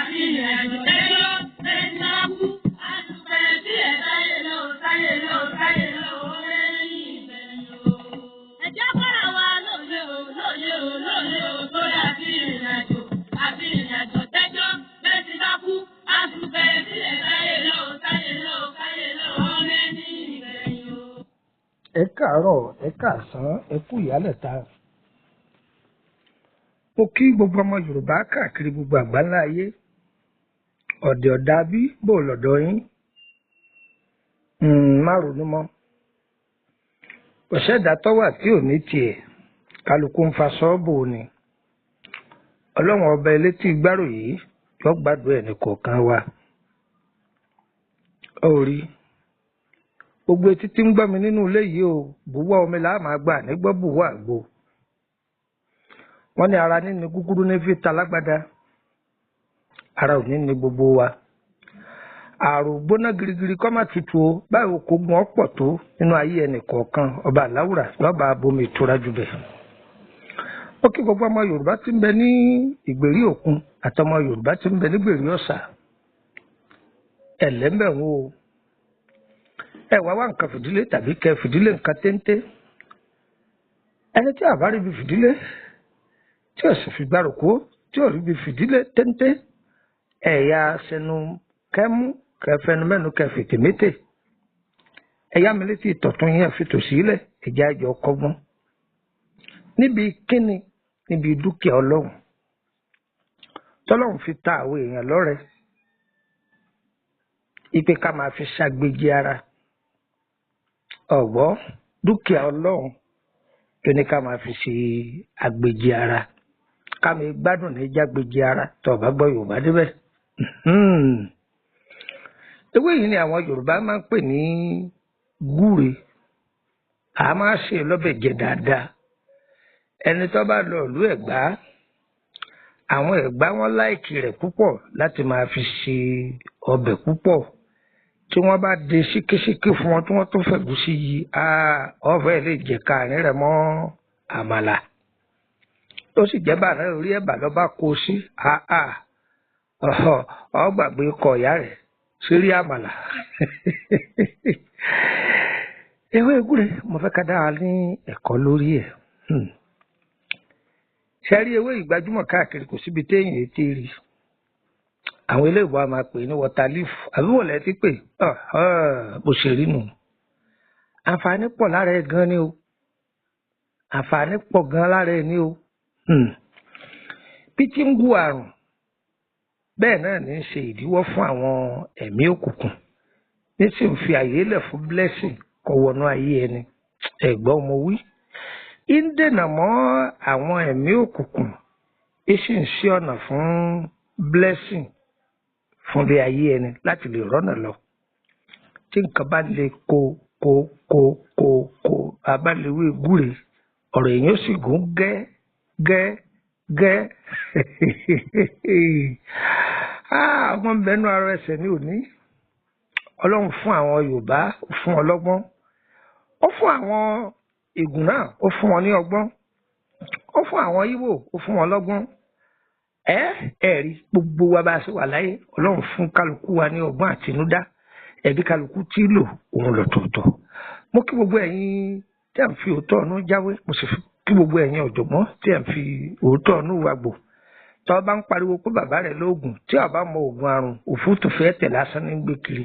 Àti ìrìnàjò ẹjọ́ ẹni á kú. Àtùpẹ̀ sí ẹ̀ sáyé lọ, sáyé lọ, sáyé lọ, lẹ́yìn ìgbẹ̀yìn o. Ẹ jẹ́ kọ́ra wa lóye o, lóye o, lóye o, tó yà sí ìrìnàjò. Àti ìrìnàjò tẹ́jọ́ bẹ́ẹ̀ bá kú. Àtùpẹ̀ sí ẹ̀ sáyé lọ, sáyé lọ, sáyé lọ, lẹ́yìn ìgbẹ̀yìn o. Ẹ káàárọ̀, ẹ káàsán, ẹ kú ìyálẹ̀ta. Mo kí gbogbo ọmọ Yorùbá káàkiri gbogbo àgbáńlá ayé. Ọ̀dẹ̀ ọ̀dà bí bò lọ́dọ̀ yín. Má ronú mọ́. Kò sẹ́dá tó wà tí ò ní tiẹ̀. Kálukú ń fa sọ́ọ̀bù ni. Ọlọ́run ọba elétí gbárò yìí yóò gbádùn ẹnì kọ̀ọ̀kan wa. Ó rí gbogbo etí tí ń gbọ́ mi nínú ilé yìí o, bùwọ́ omi là á máa gbà nígbọ́ bùwọ́ àgbo. Wọ́n ní ara níní gúgúrú ní fi ta lágbádá. Ara ò ní ní gbogbo wa. Àrò gbóná girigiri kọ́ má tutù o, báwo kò gun ọ́ pọ̀ tó nínú ayé ẹnì kọ̀ọ̀kan, ọba àláwùrà lọ́ba abomi ìtura jù bẹ̀. Ó kí gbogbo ọmọ Yorùbá tí ń bẹ ní ìgbèrí òkun àtọmọ Yorùbá tí ń bẹ nígbèrí ọ̀sà. Ẹ̀lẹ́mbẹ̀wò o. Ẹ wá wá nǹkan fìdílé tàbí kẹ fìdílé nǹkan téńté. Ẹni tí àbá rí bi fìdílé, tí ò sì fi gbárùkù, tí ò rí bi fìdílé téńté, ẹ̀yà sẹnu kẹ́mú kẹfẹnu mẹ́nu kẹfìtì mété. Ẹ̀yà mi létí ìtọ̀tún yẹn fi tòsí lẹ̀, ẹ̀jẹ̀ àjọ kọ́gbọ́n. Níbi kíni? Níbi dúkìá Ọlọ́run. Tọ́lọ́run fi ta àwọn èèyàn lọ́rẹ. Ipe ká máa fi ṣàgbéjì ara. Ọ̀gbọ́ dúkìá Ọlọ́run tó ní ká máa fi ṣe àgbèjì ara. Ká mi gbádùn ní jágbèjì ara tó bá gbọ́ Yorùbá débẹ̀. Ewé yìí ni àwọn Yorùbá máa ń pè ní gúre. A máa ṣe lọ́bẹ̀ jẹ dáadáa. Ẹni tó bá lọ ìlú Ẹ̀gbá, àwọn Ẹ̀gbá wọn láìkì rẹ̀ púpọ̀ láti máa fi ṣe ọbẹ̀ púpọ̀. Tí wọ́n bá de ṣíkíṣíkí fún wọn tí wọ́n tún fẹ̀gúsí yí, ọ̀fẹ́ lè jẹ káàrin rẹ̀ mọ́ àmàlà. Ó sì jẹ́ bàrà orí ẹ̀bà ló bá kó sí, ọ gbàgbé kọ ìyá rẹ̀ sírí àmàlà. Ewé gúre, mo fẹ́ ká dára ní ẹ̀kọ́ lórí ẹ̀. Ṣé rí ewé ìgbàjúmọ̀ káàkiri kò síbi téèyàn ti rí. Àwọn eléèbó a máa pè ní water leaf, àbí wọ́n lẹ ti pè bó ṣe rí nù. Àǹfààní pọ̀ lára ẹ̀ gan ni o. Àǹfààní pọ̀ gan lára ẹ̀ ni o. Bí tí ń gu àrùn, bẹ́ẹ̀ náà ní í ṣe ìdíwọ́ fún àwọn ẹ̀mí òkùnkùn. Ní sì ń fi àyè lẹ̀ fún blessing kó wọnú ayé ẹni. Ẹ̀gbọ́n mo wí. Ń dènà mọ́ àwọn ẹ̀mí òkùnkùn, ń sì ń ṣí ọ̀nà fún blessing fún bí ayé ẹni láti lè rọ́nà lọ. Tí nǹkan bá le ko ko ko ko ko, abálewé gúre, ọ̀rọ̀ èèyàn sì gún gẹ́ gẹ́ gẹ́. Ọmọ ń bẹnu ara ẹsẹ̀ ní òní. Ọlọ́run fún àwọn Yorùbá, ó fún ọlọ́gbọ́n. Ó fún àwọn Ègùn náà, ó fún wọn ní ọgbọ́n. Ó fún àwọn Íbò, ó fún wọn lọ́gbọ́n. Ẹ rí gbogbo wa bá a ṣe wà láyé, Ọlọ́run fún kálukú wa ní ọgbọ́n àtinúdá. Ẹbí kálukú tí lò òun lọ́tọ̀ọ̀tọ̀. Mo kí gbogbo ẹ̀yin tí à ń fi òótọ́ ọ̀nù jáwé, mo sì kí gbogbo ẹ̀yin ọ̀jọ̀gbọ́n tí à ń fi òótọ́ ọ̀nù wa gbò. Tọ́ bá ń pariwo pé bàbá rẹ̀ lóògùn, tí ó bá mọ òògùn àrùn, òfútù fẹ́ tẹ̀ lásán ní gbé kiri.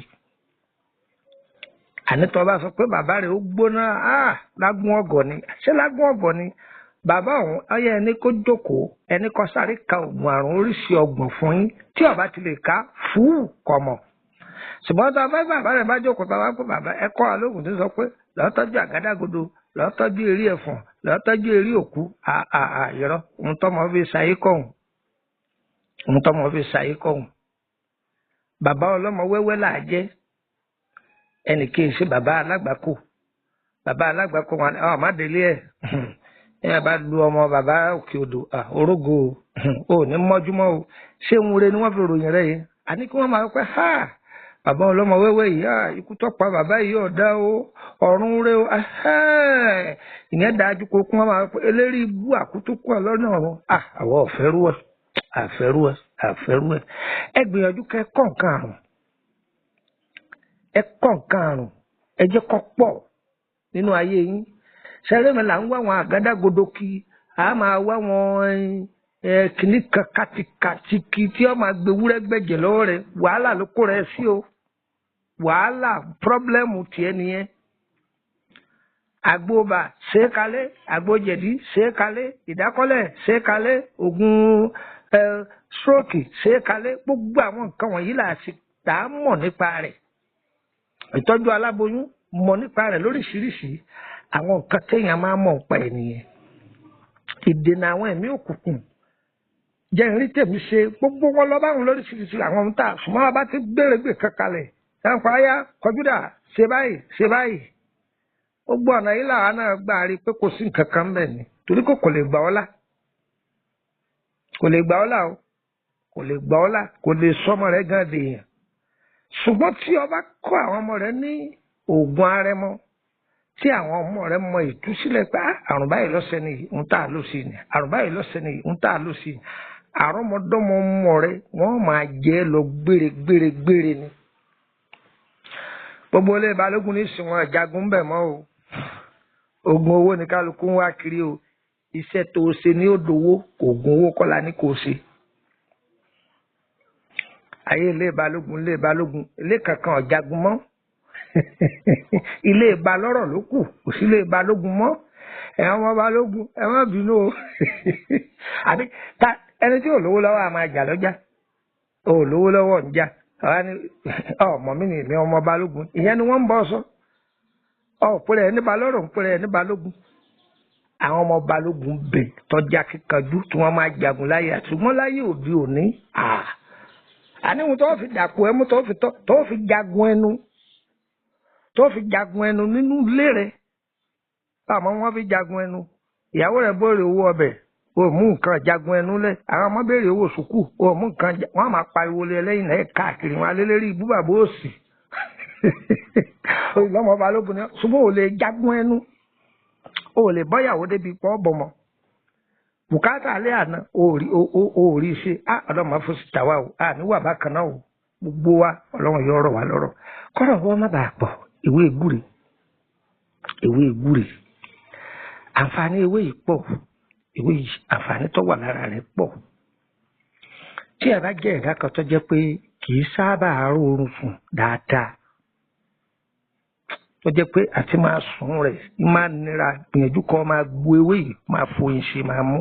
Àní tọ́ bá sọ pé bàbá rẹ̀ ó gbóná, lágún ọ̀gọ̀ ni. Ṣé lágún ọ̀gọ̀ ni? Bàbá òun, ọyẹ ẹni kó jókòó, ẹni kó sáré ka òògùn àrùn oríṣi 30 fún yín, tí ó bá ti lè ka fúù kọ̀mọ̀. Ṣùgbọ́n tó bá bàbá rẹ̀ bá jókòó, bàbá pé bàbá ẹ kọ́ alóògùn tó sọ pé lọ́ọ́ tọ́jú àgádágodo, lọ́ọ́ tọ́jú eré ẹ̀fọ̀n, lọ́ọ́ tọ́jú eré òkú, irọ́, ohun tọ́mọ fi ṣayé kọ̀hún. Ohun tọ́mọ fi ṣayé kọ̀hún. Bàbá ọlọ́mọ wẹ́wẹ́ là á jẹ́. Ẹnì kì í ṣe bàbá alágbàkó. Bàbá alágbàkó wọn ni, má délé ẹ̀. Ẹ bá lu ọmọ bàbá òkè odò, orógo ò ní mọ́júmọ́ o. Ṣé ń re ni wọ́n fi ròyìn rẹ̀ yìí? Àní kí wọ́n máa pẹ́ ha! Bàbá ọlọ́mọ wẹ́wẹ́ yìí, ikú tó pa bàbá yìí ọ̀dá o, ọ̀run rẹ o. Ìyẹn dájú kó kún wọn máa pẹ́ eléri ibú àkútúkú ọlọ́nà o. Àwọn ọ̀fẹ́rú ẹ̀, àfẹ́rú ẹ̀. Àfẹ́rú ẹ̀. Ẹ gbìyànjú kẹ́ kọ́ nǹkan àrùn, ẹ kọ́ nǹkan àrùn, ẹ jẹ́ kó pọ̀ nínú ayé yín. Ṣẹlẹ̀ mi là ń wá àwọn àgádágodo kí a máa wá wọn kìnnì kan kàtìkàtì kí tí ó máa gbé wúrẹ́ gbẹ̀jẹ̀ lọ́wọ́ rẹ̀. Wàhálà ló kó rẹ̀ sí o, wàhálà pírọ́blẹ́mù tiẹ̀ nìyẹn. Àgbóbà ṣe é kalẹ̀, àgbójẹ̀dí ṣe é kalẹ̀, ìdákọ́lẹ̀ ṣe é kalẹ̀, ògùn stroke ṣe é kalẹ̀. Gbogbo àwọn nǹkan wọ̀nyí là á tá a mọ̀ nípa rẹ̀. Ìtọ́jú aláboyún mọ̀ nípa rẹ̀ lóríṣiríṣi. Àwọn nǹkan téèyàn máa mọ̀ nípa ẹ̀ nìyẹn. Ìdènà àwọn ẹ̀mí òkùnkùn jẹ́ ìrí tèmi ṣe gbogbo wọn lọ báwọn lóríṣiríṣi àwọn ohun tá a sùnmọ́ bá ti gbèrègbè kankalẹ̀ ẹ̀ǹkọ́ ayá kọjúdà ṣe báyìí ṣe báyìí. Gbogbo ọ̀nà yìí làwọn náà gbà rí pé kò sí nǹkan kan bẹ́ẹ̀ ni, torí kò lè gbà ọ́ là, kò lè gbà ọ́ là o, kò lè gbà ọ́ là, kò lè sọmọ rẹ gan dèèyàn. Ṣùgbọ́n tí o bá kọ́ àwọn ọmọ rẹ ní oògùn arẹmọ, tí àwọn ọmọ rẹ mọ ìtúsílẹ̀ pé àrùn báyìí lọ́sẹ̀ ni ń tà ló sí ni, àrùn báyìí lọ́sẹ̀ ni ń tà ló sí ni, àrọ́mọdọ́mọ ọmọ rẹ wọ́n máa jẹ́ lọ gbére gbére gbére ni. Gbogbo ilé Balógun ní sìn wọn jagun ń bẹ̀ mọ́ o. Oògùn owó ni kálukú ń wá kiri o. Iṣẹ́ tó o ṣe ní ó dowó, oògùn owó kọ́la ní kò ṣe. Ayé ilé Balógun, ilé Balógun, ilé kankan ò jagun mọ́. Ilé Balọ́rọ̀ ló kù, kò sí ilé Balógun mọ́. Ẹ̀ ọmọ Balógun, ẹ má bínú o. Àbí ta ẹni tí ò lówó lọ́wọ́ a máa jà lọ́jà. Ò lówó lọ́wọ́ ń jà. Àwa ni ọmọ mi ni èmi ọmọ Balógun. Ìyẹn ni wọ́n ń bọ́ sọ. Ọ̀pẹ̀rẹ̀ ẹni Balọ́rọ̀ ń pẹ̀rẹ̀ ẹni Balógun. Àwọn ọmọ Balógun bẹ̀ tọ́já kíkanjú tí wọ́n máa jagun láyé àtúmọ̀ láyé òde òní. Àníhun tó fi dàpọ̀ ẹmu tó fi jagun ẹnu, tó fi jagun ẹnu nínú ilé rẹ̀. Àmọ́ wọ́n fi jagun ẹnu. Ìyàwó rẹ̀ béèrè owó ọbẹ̀, o mú nǹkan jagun ẹnu lẹ̀. Àwọn ọmọ béèrè owó sùkúù, o mú nǹkan, wọ́n máa pariwo lé ẹlẹ́yìn náà káàkiri wọn alẹ́lẹ́rí ibú bàbá òsì. Lọ́mọ Balógun ni ṣùgbọ́n ò lè jagun ẹnu, ò lè bọ́yàwó débi pọ́ bọ̀mọ̀. Bùkátà alẹ́ àná ò rí ṣe. Á ọlọ́run máa fòsì tàwa o, à níwà bákan náà o. Gbogbo wa ọlọ́run yóò rọ̀ wá lọ́rọ̀. Kọ́rọ̀ wọ́n má bàa pọ̀. Ewé gbúre, ewé gbúre, àǹfààní ewé yìí pọ̀. Ewé yìí àǹfààní tó wà lára rẹ̀ pọ̀. Tí a bá jẹ́ ẹ̀dá kan tó jẹ́ pé kì í sábà rọrùn sùn dáadáa, tó jẹ́ pé àti máa sùn rẹ̀ máa nira, gbìyànjú kó máa gbo ewé yìí, máa foyín ṣe máa mú.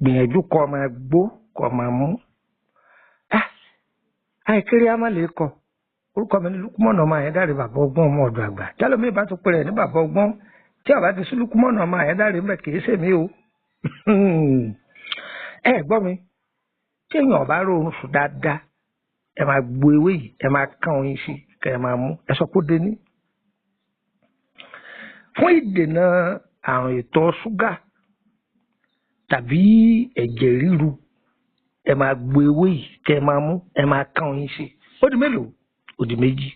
Gbìyànjú kó máa gbó kó máa mú. Àìkéré á má lè kọ. Orúkọ mi ní Lukumọ̀nà ọmọ Àyẹ́dàrè, bàbá ọgbọ́n ọmọ ọ̀dọ̀ àgbà. Jálòmí bá tún pèrè ní bàbá ọgbọ́n, tí àbá ti sí Lukumọ̀nà ọmọ Àyẹ́dàrè mẹ́ kì í ṣèmi o. Ẹ gbọ́ mi, tí èèyàn ọ̀bá rọrùn sùn dáadáa, ẹ máa gbo ewé yìí, ẹ máa kán oyin sí kẹ́ ẹ máa mú. Ẹ sọ pé ó dé ní. Fún ìdènà àrùn ìtọ̀ ṣúgà tàbí ẹ̀jẹ̀ ríru, ẹ máa gbo ewé yìí kẹ́ ẹ máa mú, ẹ máa kán oyin sí. Ó di mélòó? Ó di méjì.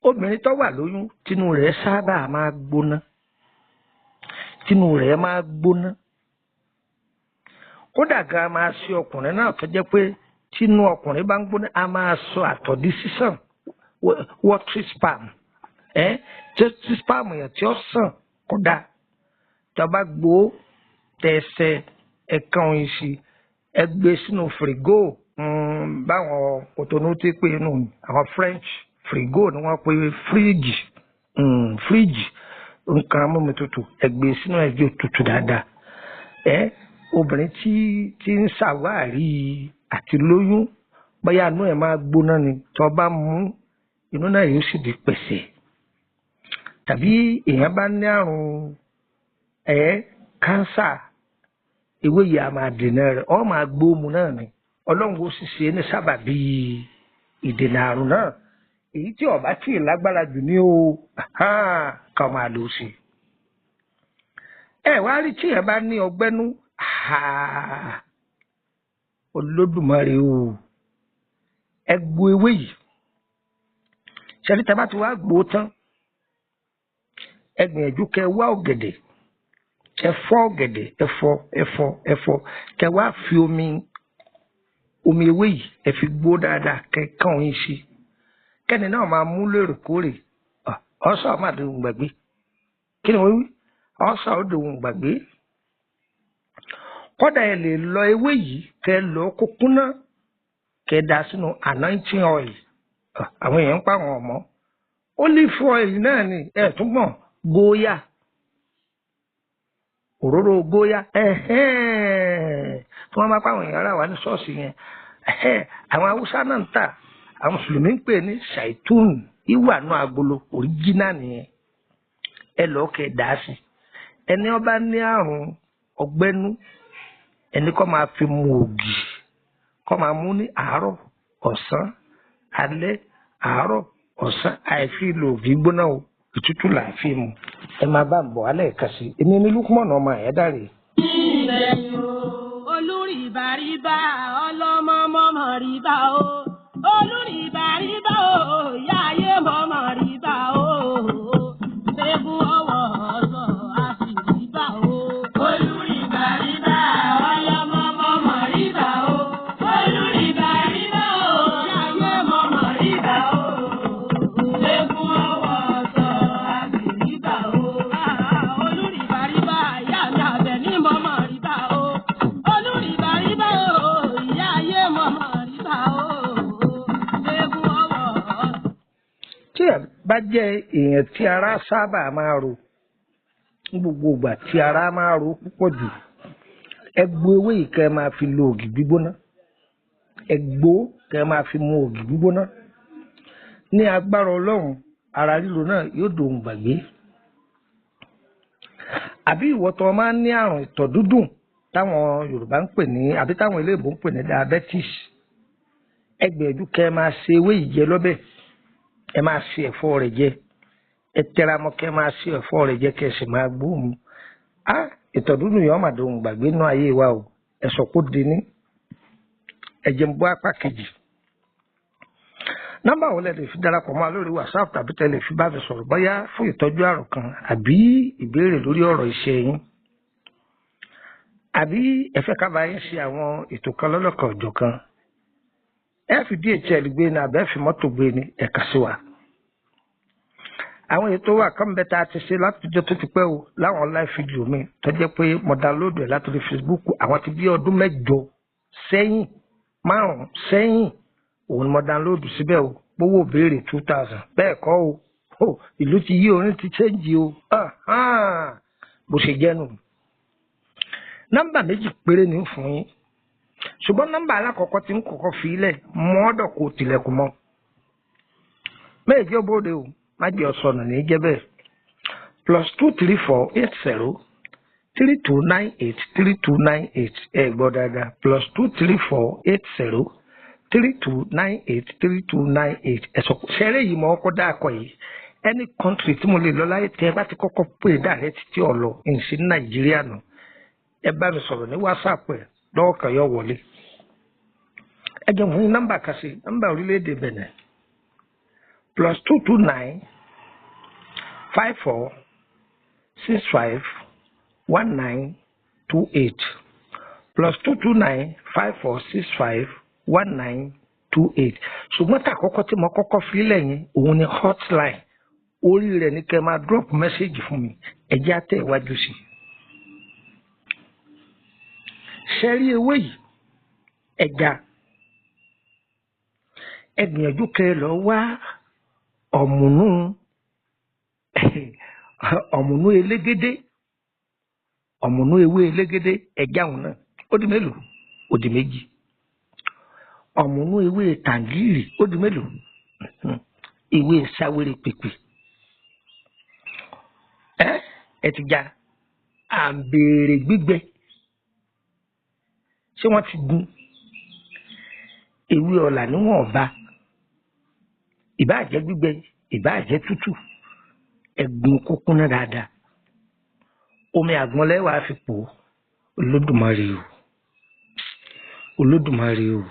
Obìnrin tó wà lóyún tínú rẹ̀ sábà máa gbóná, tínú rẹ̀ máa gbóná. Kódà gan máa ṣe ọkùnrin náà tó jẹ́ pé tínú ọkùnrin bá ń gbóná a máa sọ àtọ̀dí sísàn, watery sperm, tí sperm yẹn tí ó sàn kódà tó bá gbó tẹsẹ̀ ẹ̀kan oyin sí, ẹ gbé sínú fìrígò. Báwọn Kòtónú ti pè nù, àwọn French frigo ni wọ́n pè fíríjì, fíríjì nǹkan amómi tutù, ẹ gbé sínú ẹjọ́ tutù dáadáa. Obìnrin tí ń ṣàwárí àti lóyún, bóyá inú ẹ̀ máa gbóná ni, tó bá mú inú náà yóò sì di pẹ̀sẹ̀. Tàbí èèyàn bá ní àrùn kánsà, ewé yìí á máa dènà rẹ̀, ó máa gbóòmù náà ni. Ọlọ́run ó sì ṣe é ní sábàbí ìdènà àrùn náà. Èyí tí ọba tí ì lágbára jù ní o ká máa lò sí. Ẹ wá rí tí ẹ bá ní ọgbẹ́nú, Olódùmarè o, ẹ gbo ewé yìí. Ṣẹ́ni tẹ́ bá ti wá gbó tán, ẹ gbìyànjú kẹ́ wá ọ̀gẹ̀dẹ̀. Ẹ fọ́ ọ̀gẹ̀dẹ̀, ẹ fọ́, ẹ fọ́, ẹ fọ́, kẹ wá fi omi omi ewé yìí, ẹ fi gbó dáadáa, kẹ kàn oyin sí i. Kẹ́ni náà máa mú lóòrèkóòrè. Ọ̀sà má dòun gbàgbé. Kí ni wọ́n wí? Ọ̀sà ó dòun gbàgbé. Kọ́dà ẹ lè lọ ewé yìí, kẹ lọ kó kúnná, kẹ dà sínú anointing oil. Àwọn èèyàn ń pa àwọn ọmọ. Olive oil náà ni ẹ tún mọ̀, góyà. Òróró góyà. Tí wọ́n bá pa àwọn èèyàn rà wá ní ṣọ́ọ̀ṣì yẹn. Àwọn Haúsá náà ń tà. Àwọn Mùsùlùmí ń pè ní ṣàìtún. Ìwà náà agolo òríjínà nìyẹn. Ẹ lọ kẹ dà sí. Ẹni ó bá ní àrùn ọgbẹ́nú, ẹni kó máa fi mu ògì, kó máa mú ní àárọ̀, ọ̀sán, alẹ́, àárọ̀, ọ̀sán, àìfi lo ògì gbóná o, ìtútù là á fi mu. Ẹ máa bá ń bọ̀ alẹ́ ẹ̀ka sí. Èmi ní Lukman ọmọ Àyádáre. Olùrìbàrìbà ọlọ́mọ mọ́mọ́ rìbá o. Olùrìbàrìbà o, ìyá ayé mọ́mọ́ rìbá o. Ṣẹ́gun ọwọ́ ọ̀sọ̀ àti rìbá o. Olùrìbàrìbà ọlọ́mọ mọ́mọ́ rìbá o. Olùrìbàrìbà o, ìyá ayé mọ́mọ́ rìbá o. Ṣẹ́gun ọwọ́ ọ̀sọ̀ àti rìbá o. Olùrìbàrìbà ìyá mi àbẹ̀ ní mọ́mọ́ rìbá o. Olùrìbàrìbà o, ìyá ayé mọ́mọ́ rìbá o. Ṣẹ́gun ọwọ́ ọ̀sọ̀. Tí ẹ bá jẹ́ èèyàn tí ara sábà máa ro, ní gbogbo ìgbà tí ara máa ro púpọ̀ jù, ẹ gbo ewé yìí kẹ́ ẹ máa fi lo ògì gbígbóná. Ẹ gbó kẹ́ ẹ máa fi mu ògì gbígbóná. Ní agbára Ọlọ́run, ara ríro náà yóò dòun gbàgbé. Àbí ìwọ tó máa ń ní àrùn ìtọ̀ dúdùn táwọn Yorùbá ń pè ní, àbí táwọn eléèbó ń pè ní diabetes, ẹ gbìyànjú kẹ́ ẹ máa ṣe ewé yìí jẹ lọ́bẹ̀. Ẹ máa ṣe ẹ̀fọ́ rẹ̀ jẹ. Ẹ tẹra mọ́ kẹ́ ẹ máa ṣe ẹ̀fọ́ rẹ̀ jẹ, kẹ́ ẹ sì máa gbóhùn. Á ìtọ̀ dúdùn yìí ó máa dòun gbàgbé nínú ayé wa o. Ẹ sọ kó di ní. Ẹ jẹ́ n bọ́ apá kejì. Nọ́mbà wo lẹ lè fi darapọ̀ mọ́ wa lórí WhatsApp tàbí tẹ lè fi bá mi sọ̀rọ̀ bóyá fún ìtọ́jú àrùn kan àbí ìbéèrè lórí ọ̀rọ̀ iṣẹ́ yín? Àbí ẹ fẹ́ ká bá yín ṣe àwọn ètò kan lọ́lọ́kan òjọ̀kan? Ẹ fi DHL gbé ni àbẹ́ fi mọ́tò gbé ni, ẹ kà sí wa. Àwọn ètò wa kan bẹ tá a ti ṣe látọjọ́ tó ti pẹ́ o, láwọn live video mi tó jẹ́ pé mo download ẹ̀ látòrí Facebook, àwọn ti bí ọdún 8 sẹ́yìn, 5 sẹ́yìn, òun ni mo download síbẹ̀ o. Gbowó béèrè 2000 bẹ́ẹ̀ kọ́ o. Ìlú ti yí, orin ti change o. Bó ṣe jẹ́ nù. Nọ́mbà méjì péré ni ń fún yín. Ṣùgbọ́n nọ́mbà alákọ̀ọ́kọ́ tí ń kọ́kọ́ fi ilẹ̀ mọ́ọ́dọ̀ kò tilẹ̀kùn mọ́. Méjì ó bóde o, má jẹ́ ọ̀sọ̀nà ní jẹ́ bẹ́ẹ̀. +234 80 3298 3298. Ẹ gbọ́ dáadáa, +234 80 3298 3298. Ẹ̀sọ́ ṣẹ́rẹ́ yìí mọ́ ọkọ̀ dáàkọ̀ yìí. Any country tí mo lè lọ láyé tẹ́ ẹ bá ti kọ́kọ́ pè direct tí ò lọ, ǹsí ní Nàìjíríà nù. Ẹ bá mi sọ̀rọ̀ ní WhatsApp ẹ̀ lọ́wọ́ kan yọ wọlé. Ẹ jẹ́ fún nọ́mbà kan sí, nọ́mbà orílẹ̀-èdè Benin. +229 54 65 19 28. +229 54 65 19 28. Ṣùgbọ́n tá àkọ́kọ́ tí mo kọ́kọ́ fi lẹ̀ yẹn, òun ni hotline. Orí rẹ̀ ní kẹ́ máa drop message fún mi. Ẹ jẹ́ á tẹ̀ iwájú sí i. Ṣẹ́rí ewé yìí, ẹja. Ẹ gbìyànjú kẹ́ ẹ lọ wá ọ̀mùnú ọ̀mùnú elégédé, ọ̀mùnú ewé elégédé, ẹja òun náà. Ó di mélòó? Ó di méjì. Ọ̀mùnú ewé tàǹgìrì, ó di mélòó? Ewé sáwéré pèpè. Ẹ ti já àǹbèrè gbígbẹ. Ṣé wọ́n ti gun ewé ọ̀là níwọ̀nba? Ìbáà jẹ́ gbígbẹ, ìbáà jẹ́ tútù, ẹ̀gún kó kúnná dáadáa. Omi àgbọn lẹ́wàá fi pò ó. Olódùmarè o, Olódùmarè o.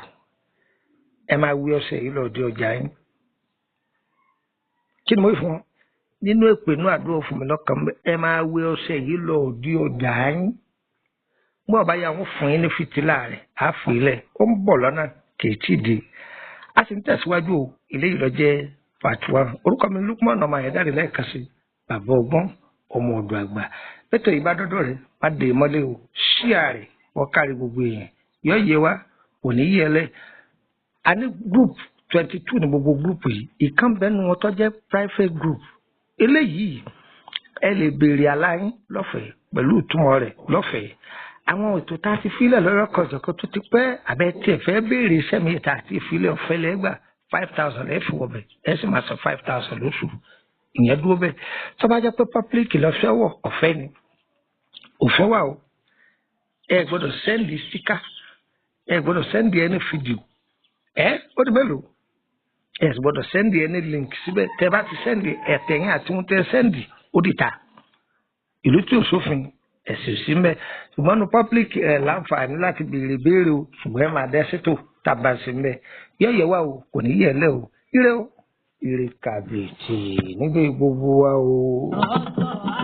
Ẹ máa wí ọṣẹ yìí lọ dé ọjà yín. Kí ni mo wí fún ọ? Nínú èpè inú àdúrà fún mi lọ́kàn ẹ máa wé ọṣẹ yìí lọ òdi ọjà yín. Gbọ́ ọba yà wọ́n fún yín ní fìtílà rẹ̀ á fò ilẹ̀ ó ń bọ̀ lọ́nà kì í tí ì dé. A sì ń tẹ̀síwájú o, eléyìí ló jẹ́ part 1. Orúkọ mi Lukman ọmọ Àyẹ̀dáre lẹ́ẹ̀kan sí bàbá ọgbọ́n ọmọ ọ̀dọ̀ àgbà. Bẹ́tẹ̀ ìbádọ́dọ̀ rẹ̀ má dé mọ́lé o, ṣíà rẹ̀ wọ́n kárí gbogbo èèyàn. Yọ yé wa, kò ní yẹ lẹ́. A ní group 22 ní gbogbo group yìí. Ìkan bẹ́ẹ̀ nu wọn tó jẹ́ private group. Eléyìí ẹ lè béèrè àlá yín lọ́fẹ̀ẹ́ pẹ̀lú ìtumọ̀ rẹ̀ lọ́fẹ̀ẹ́. Àwọn ètò tá a ti filẹ̀ lọ́rọ̀ kọ̀jọ̀kan tó ti pẹ́ àbẹ́ tiẹ̀ fẹ́ béèrè iṣẹ́ mi tá a ti filẹ̀ ọ̀fẹ́ lẹ́gbà 5,000 ẹ fi wọ̀bẹ̀ ẹ sì máa san 5,000 lóṣù. Ìyẹn dúró bẹ́ẹ̀. Tó bá jẹ́ pé public lọ́fẹ́ wọ̀ ọ̀fẹ́ ni. Òfin wà o. Ẹ gbọ́dọ̀ sẹ́ndì sticker. Ẹ gbọ́dọ̀ sẹ́ndì ẹni fídíò. Ẹ ó di mélòó? Ẹ gbọ́dọ̀ sẹ́ndì ẹni link síbẹ̀. Tẹ bá ti sẹ́ndì ẹ̀tẹ̀yìn àti ohun tẹ sẹ́ndì ó di ta. Ìlú tí ò sófin ẹ̀sìn sí mbẹ́. Ṣùgbọ́n nu public ẹ̀ láǹfààní láti béèrè béèrè o. Ṣùgbọ́n ẹ máa dẹ́ sétò tàbá sí mbẹ́. Yọ̀yẹ̀ wá o, kò ní yẹ̀ lẹ́ o. Ire o. Ire kàbìtì nígbè gbogbo wa o. Ọ̀tọ̀.